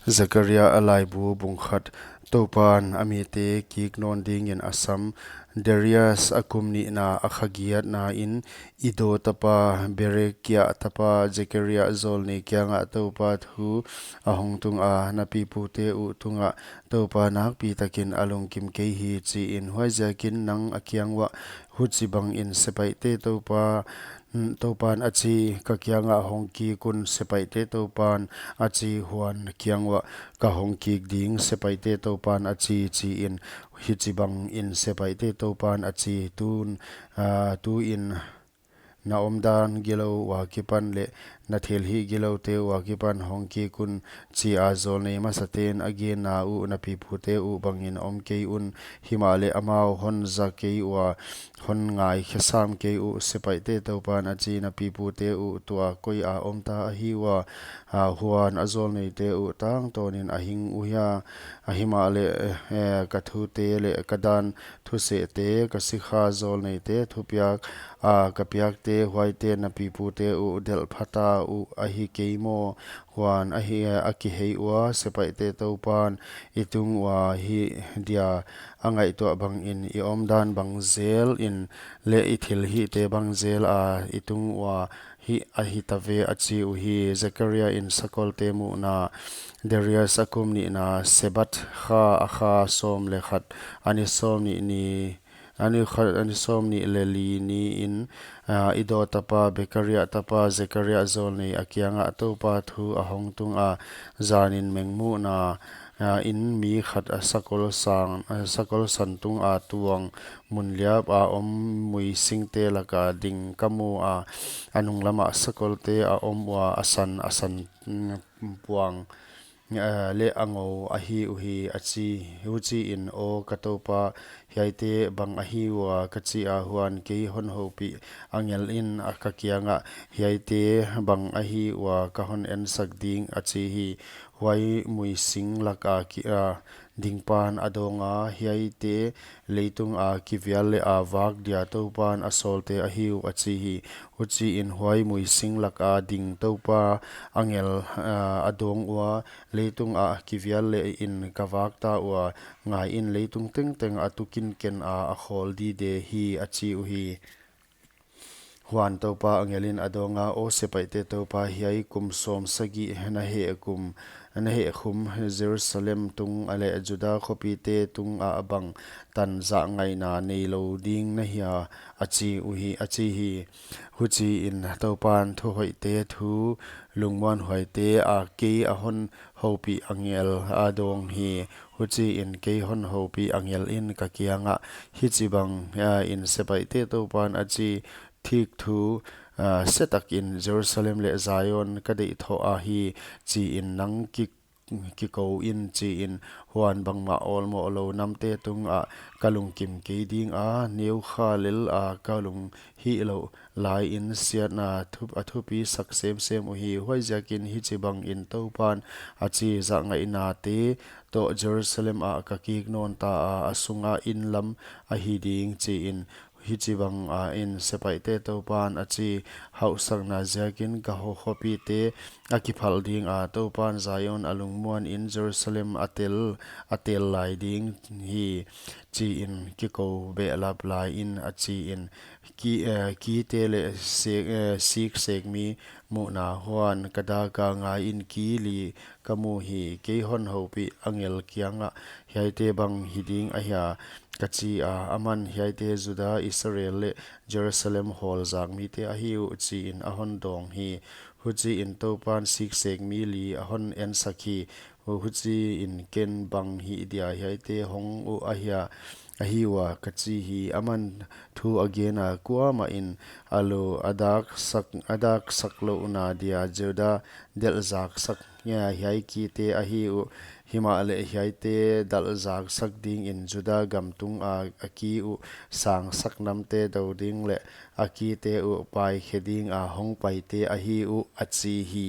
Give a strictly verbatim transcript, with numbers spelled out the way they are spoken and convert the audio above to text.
Zekaria a laibu bung khat. Toupan a mite kik nawn dingin a sam. Darius a kum nihna a kha giatna in, Iddo tapa, Berekia tapa Zekaria zawlnei kiangah Toupa thu a hong tung a, Na pipute uh tungah Toupa nakpi takin a lungkim kei hi, chi in. Huaiziakin nang a kiang uah, Huchibangin sepaihte Toupa Toupan a chi, Ka kiangah hong kik un, sepaihte Toupan a chi, huan kiang uah ka hong kik ding, sepaihte Toupan a chi, chi in. Hichibangin sepaihte Toupan a chi, Tun, ah, tu in na omdan gilou ua kipan leh na thilhih giloute ua kipan hong kik un, chi a, zawlnei masaten a genna uh, Na pipute uh bangin om kei un, himahleh amau hon za kei ua, hon ngaikhe sam kei uh, sepaihte Toupan a chi. Na pipute uh tua koi a omta ahi ua? Ah, huan a zawlneite uh tangtawnin a hing uhia? Ahimahleh, eh, ka thute leh ka dan thusehte, ka sikha zawlneite thupiak a ka piakte, huaite na pipute uh delh phata uh ahi kei maw? Huan ahi, a kihei ua, sepaihte Toupan i tung ua hih dia a ngaihtuah bangin, i omdan bang zelin leh i thilhihte bang zela i tung ua hih ahi ta ve, a chi uhi. Zekaria in sakolte muhna. Darius a kum nihna, Sebat kha, a kha sawm leh khat, a ni sawm nih ni, a ni khat, a ni sawm nih leh li ni in, ah, Iddo tapa, Berekia tapa Zekaria zawlnei a kiangah Toupa thu a hong tung a, Zanin mengmuhna, ah, in mi khat a sakol sang, ah, sakol san tunga tuang mun liapa om muisingte laka ding ka mu a, a nunglamah sakolte a om ua, a san, a san, mm, puang, eh, leh a ngou ahi uhi, a chi. Huchiin, Aw ka Toupa, hiaite bang ahi ua? ka chi a. Huan kei hon houpih angel in a ka kiangah, Hiaite bang ahi ua ka hon ensak ding? a chi hi. Huai muising laka ki, ah, dingpan a dawng a, Hiaite leitunga kivial leh a vak dia Toupan a sawlte ahi uh, a chi hi. Huchiin huai muising laka ding Toupa angel, ah, a dawng ua, Leitunga kivial leh in ka vak ta ua, ngaiin, leitung tengteng a tukin ken a, a khawl dide hi, a chi uhi. Huan Toupa angel in a dawng a, Aw sepaihte Toupa, hiai kum sawm sagih na heh kum, na heh khum Jerusalem tung a leh Juda khopite tunga bang tan zahngaihna neilou ding na hia? a chi uhi, a chi hi. Huchiin Toupan thuhoihte thu lungmuanhuaite a kei a hon houpih angel a dawng hi. Huchiin kei hon houpih angel in ka kiangah, Hichibang, ah, in sepaihte Toupan a chi, Thik thu, ah, setakin Jerusalem leh Zion ka deihthoh ahi, chiin nang ki, kikou in, chiin. Huan bangmah awlmohlou namte tungah ka lungkim kei dinga, neu kha lela ka lunghihlou laiin siatna thu, a thupisak semsem uhi. Huaiziakin hichibangin Toupan a chi, Zahngaihna te toh Jerusalem ah ka kik nawn ta a, a sunga inn lam ahi ding, chiin. Hichibangin sepaihte Toupan a chi, Hauhsakna ziakin ka ho, khopite a kiphal dinga, Toupan Zion a lungmuanin Jerusalem a tel, a tel lai ding hi, chiin kikou behlap laiin, a chiin. Ki, eh, kite leh sek, eh, siksek mi muhna. Huan ka daka, ngaiin, ki li ka mu hi. Kei hon houpih angel kiangah, Hiaite bang hi ding ahia? ka chi a. Aman, Hiaite Juda, Israel leh Jerusalem hawlzak mite ahi uh, chiin a hon dawng hi. Huchiin Toupan siksek mi li a hon ensak hi. Hu, huchiin ken, Bang hih dia hiaite hong uh ahia, ahi ua? ka chi hi. Aman thu a gena, Kuamahin a lu a daksak, a daksak louhna dia Juda delhzaksak, eh, hiai kite ahi uh. Himahleh hiaite delhzaksak dingin Juda gam tunga a ki uh sangsak namte dou ding leh a kite uh paikhe dinga hongpaite ahi uh, a chi hi.